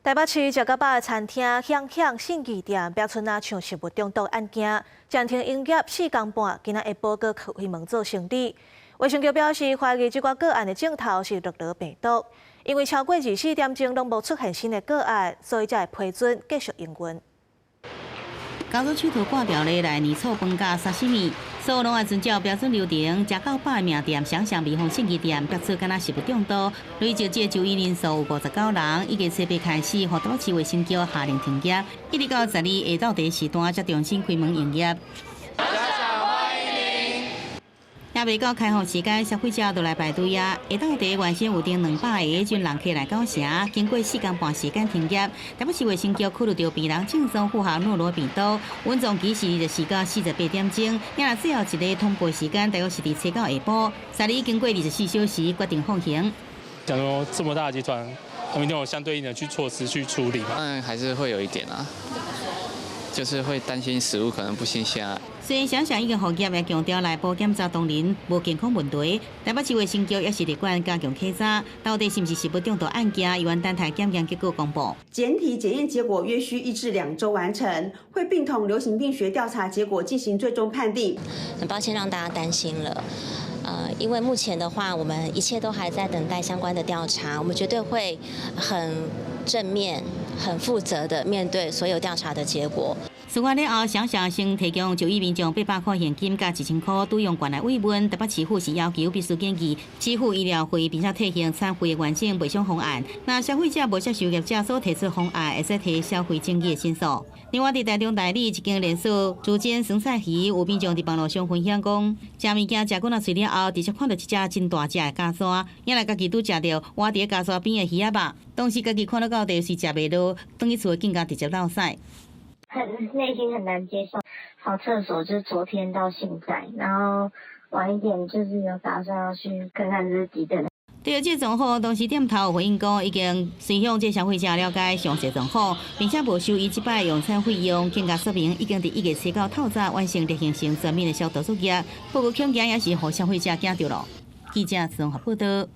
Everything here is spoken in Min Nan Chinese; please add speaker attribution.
Speaker 1: 台北市食到飽的餐廳響響信義店，爆出若像食物中毒案件，暫停營業4工半，今仔下晡閣開門做生理。衛生局表示，懷疑這掛個案的症頭是諾羅病毒，因為超過24點鐘攏無出現新的個案，所以才會批准繼續營運。
Speaker 2: 家族手頭掛掉咧來年醋飯佮沙西米，所有攏愛遵照標準流程。食到飽的名店，雙雙味風信義店，爆出敢若食物中毒，累計這就醫人數有59人。1月初8開始，予台北市衛生局下令停業，一直到12下晝第一時段才重新開門營業。猶未到開放時間，消費者就來排隊啊！下晝茶原先有訂200個，這陣人客來到城，經過4工半時間停業。台北市衛生局考慮著病人症狀符合諾羅病毒，穩重期是24到48點鐘，也若最後一个通報時間大約是佇初九下晡。12經過24小時決定放行。
Speaker 3: 講說這麼大的集團，他們一定有相對應的去措施去處理嘛。
Speaker 4: 當然還是會有一點啊，就是會擔心食物可能不新鮮啊。
Speaker 2: 雖然雙雙已經復業，也強調內部檢查當然無健康問題。台北市衛生局也是列管加強稽查，到底是毋是食物中毒案件，猶原等待檢驗結果公布。
Speaker 5: 檢體檢驗結果約需1至2週完成，會並同流行病學調查結果進行最終判定。
Speaker 6: 很抱歉讓大家擔心了，因為目前的話，我們一切都還在等待相關的調查，我們絕對會很正面、很負責的面對所有調查的結果。
Speaker 2: 事發了後，雙雙先提供就醫民眾800塊現金佮1000塊抵用券來慰問。台北市府是要求必須建議支付醫療費，並且退還餐費的完整賠償方案。若消費者無接受業者所提出方案，會使提消費爭議的申訴。另外，佇台中大里一間連鎖竹間酸菜魚，有民眾佇網路上分享講，食物件食滾仔喙了後，直接看著一隻真大隻的蚵蛇，也來家己拄食著倚佇蚵蛇邊的魚仔肉，當時家己看著到底是食袂落，轉去厝更加直接落屎。
Speaker 7: 很內心很難接受，跑廁所就是昨天到現在，然後晚一點就是有打算要去看看這急診。
Speaker 2: 對這個狀況，當時店頭回應講，已經隨向這消費者了解詳細狀況，並且沒收伊這擺用餐費用，更加說明已經佇1月初九透早完成例行性全面的消毒作業。不過恐驚也是予消費者驚著囉。記者綜合報導。